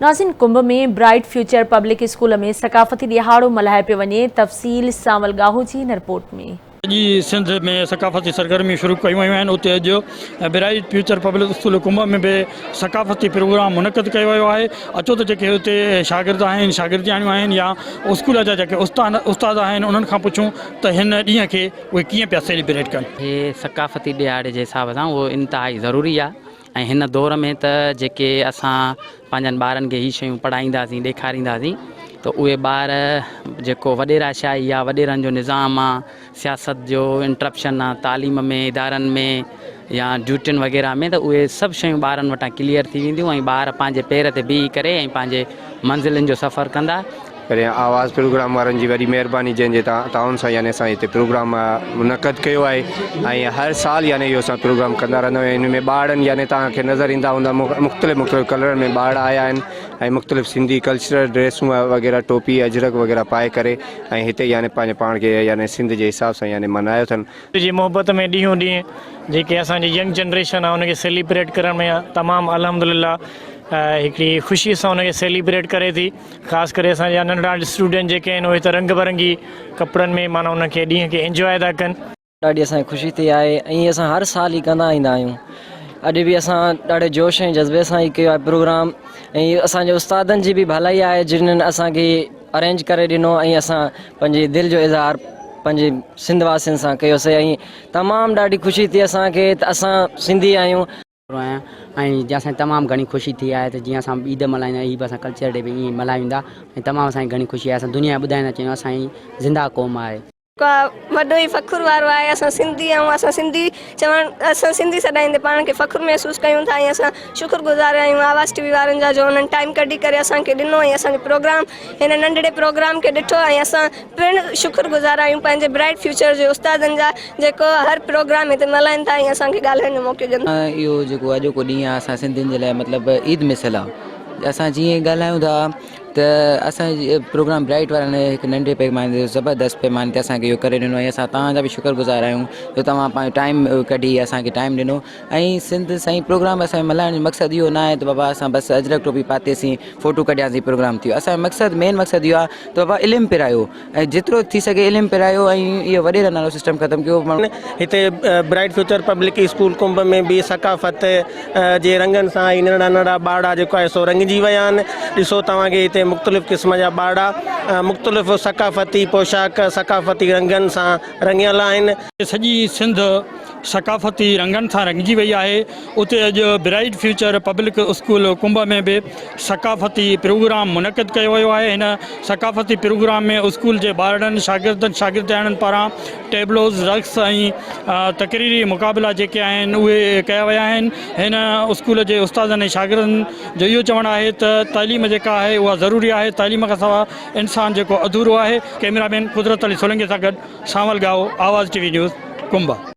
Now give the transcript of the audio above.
ناظرين Kumbh ۾ bright future public school ۾ ثقافتي ڏهاڙو ملهايو پيو وڃي تفصيل سانول ڳاهو جي هن رپورٽ ۾. سڄي سنڌ ۾ ثقافتي سرگرميون شروع ڪيون ويون آهن اتي اڄ bright future public school Kumbh ۾ به ثقافتي پروگرام منعقد ڪيو ويو آهي اچو ته جيڪي اتي شاگرد آهن شاگردياڻيون آهن يا اسڪول جا جيڪي استاد آهن انهن کان پڇون ته هن ڏينهن کي اهي ڪيئن پيا سيليبريٽ ڪن. هي ثقافتي ڏهاڙي جي حساب سان اهو انتهائي ضروري آهي ۽ هن دور ۾ ته جيڪي اسان پنهنجن ٻارن کي هي شيون پڙهائينداسين ڏيکارينداسين ته اهي ٻار جيڪو وڏيرا شاهي آ وڏيرن جو نظام آ سياست جو انٽرپشن آ تعليم ۾ ادارن ۾ يا ڊيوٽين وغيره ۾ ته اهي سڀ شيون ٻارن وٽان ڪليئر ٿي وينديون ۽ ٻار پنهنجي پير تي بيهي ڪري ۽ پنهنجي منزلن جو سفر ڪندا. پهريان آواز پروگرام وارن جي وڏي مهرباني جنهن جي تعاون سان يعني اسان هتي پروگرام منعقد ڪيو آهي ۽ هر سال يعني اهو اسان پروگرام ڪندا رهندا آهيون ان ۾ ٻارڙن يعني توهان کي نظر ايندا هوندا مختلف مختلف ڪلرن ۾ ٻارڙا آيا آهن ۽ مختلف سنڌي ڪلچرل ڊريسون وغيره ٽوپي اجرڪ وغيره پائي ڪري ۽ هتي يعني پنهنجي پاڻ کي يعني سنڌ جي حساب سان يعني ملهايو اٿن. جي محبت ۾ ڏينهون ڏينهن جيڪي اسان جي ينگ جنريشن آهي ان کي سيليبريٽ ڪرڻ ۾ تمام الحمدلله هڪڙي خوشي سان ان کي سيليبريٽ ڪري ٿي خاص ڪري اسان جا ننڍڙا اسٽوڊنٽ جيڪي آهن اهي ته رنگ برنگي ڪپڙن ۾ معنيٰ ان کي ڏينهن کي انجواء ٿا ڪن. ڏاڍي اسان کي خوشي ٿي آهي ۽ اسان هر سال هي ڪندا ايندا آهيون اڄ به اسان ڏاڍي جوش ۽ جذبي سان هي ڪيو آهي پروگرام ۽ اسان جي استادن جي به ڀلائي آهي جنھن اسان کي ارينج ڪري ڏنو ۽ اسان پنھنجي دل جو اظھار پنھنجي سنڌ واسين سان ڪيوسي ۽ تمام ڏاڍي خوشي ٿي اسان کي ته اسان سنڌي آهيون. آهيان ۽ جنهن سان تمام گهڻي خوشي ٿي آهي ته جيئن اسان عيد ملهائيندا آهيون هي به اسان ڪلچر ڊي به ائين ئي ملهايون ٿا ۽ تمام اسان کي گهڻي خوشي آهي اسان دنيا کي ٻڌائيندا چاهيون اسان جي زنده قوم آهي. وڏو ئي فخر وارو آهي اسان سنڌي آهيون اسان سنڌي چوڻ اسان سنڌي سڏائيندي پاڻ کي فخر محسوس ڪيون ٿا ۽ اسان شڪر گذار آهيون آواز ٽي وي وارن جا جو انهن ٽائيم ڪڍي ڪري اسان کي ڏنو ۽ اسان جو پروگرام هن ننڍڙي پروگرام کي ڏٺو ۽ اسان پڻ شڪر گذار آهيون پنهنجي برائيٽ فيوچر جي استادن جا جيڪو هر پروگرام هتي ملهائين ٿا ۽ اسان کي ڳالهائڻ جو موقعو ڏين ٿا. اهو جيڪو اڄوڪو ڏينهن آهي اسان سنڌين جي لاء مطلب عيد مثل آهي اسان جيئن ڳالهايون ٿا ته اسان جي پروگرام برائيٽ وارن هڪ ننڍي پيماني تي زبردست پيماني تي اسان کي اهو ڪري ڏنو ۽ اسان توهان جا به شڪر گذار آهيون جو توهان پنهنجو ٽائيم ڪڍي اسان کي ٽائيم ڏنو ۽ سنڌ سائين پروگرام اسان جو ملهائڻ جو مقصد اهو نه آهي ته بابا اسان بس اجرڪ ٽوپي پاتيسين فوٽو ڪڍياسين پروگرام ٿي ويو اسان جو مقصد مين مقصد اهو آهي ته بابا علم پرايو ۽ جيترو ٿي سگهي علم پرايو ۽ اهو وڏيرن وارو سسٽم ختم ڪيو. هتي bright future public school Kumbh ۾ به ثقافت جي رنگن سان هي ننڍڙا ننڍڙا ٻارڙا جيڪو آهي سو رڱجي ويا آهن ڏسو توهان کي هتي مختلف قسم جا ٻارڙا مختلف ثقافتي پوشاڪ ثقافتي رنگن سان رڱيل آهن. سڄي سنڌ ثقافتي رنگن سان رڱجي وئي آهي اتي اڄ bright future public school Kumbh ۾ به ثقافتي پروگرام منعقد ڪيو ويو آهي هن ثقافتي پروگرام ۾ اسڪول جي ٻارڙن شاگردن شاگردياڻين پاران ٽيبلوز رقص ۽ تقريري مقابلا جيڪي آهن اهي ڪيا ويا آهن هن اسڪول جي استادن ۽ شاگردن جو اهو چوڻ آهي ته تعليم جيڪا آهي اها ضروري آهي تعليم کان سواء انسان جيڪو اڌورو آهي ڪئميرا مين قدرت علي سولنگي سان گڏ Sanwal Gaho, Awaz T V news, Kumbh.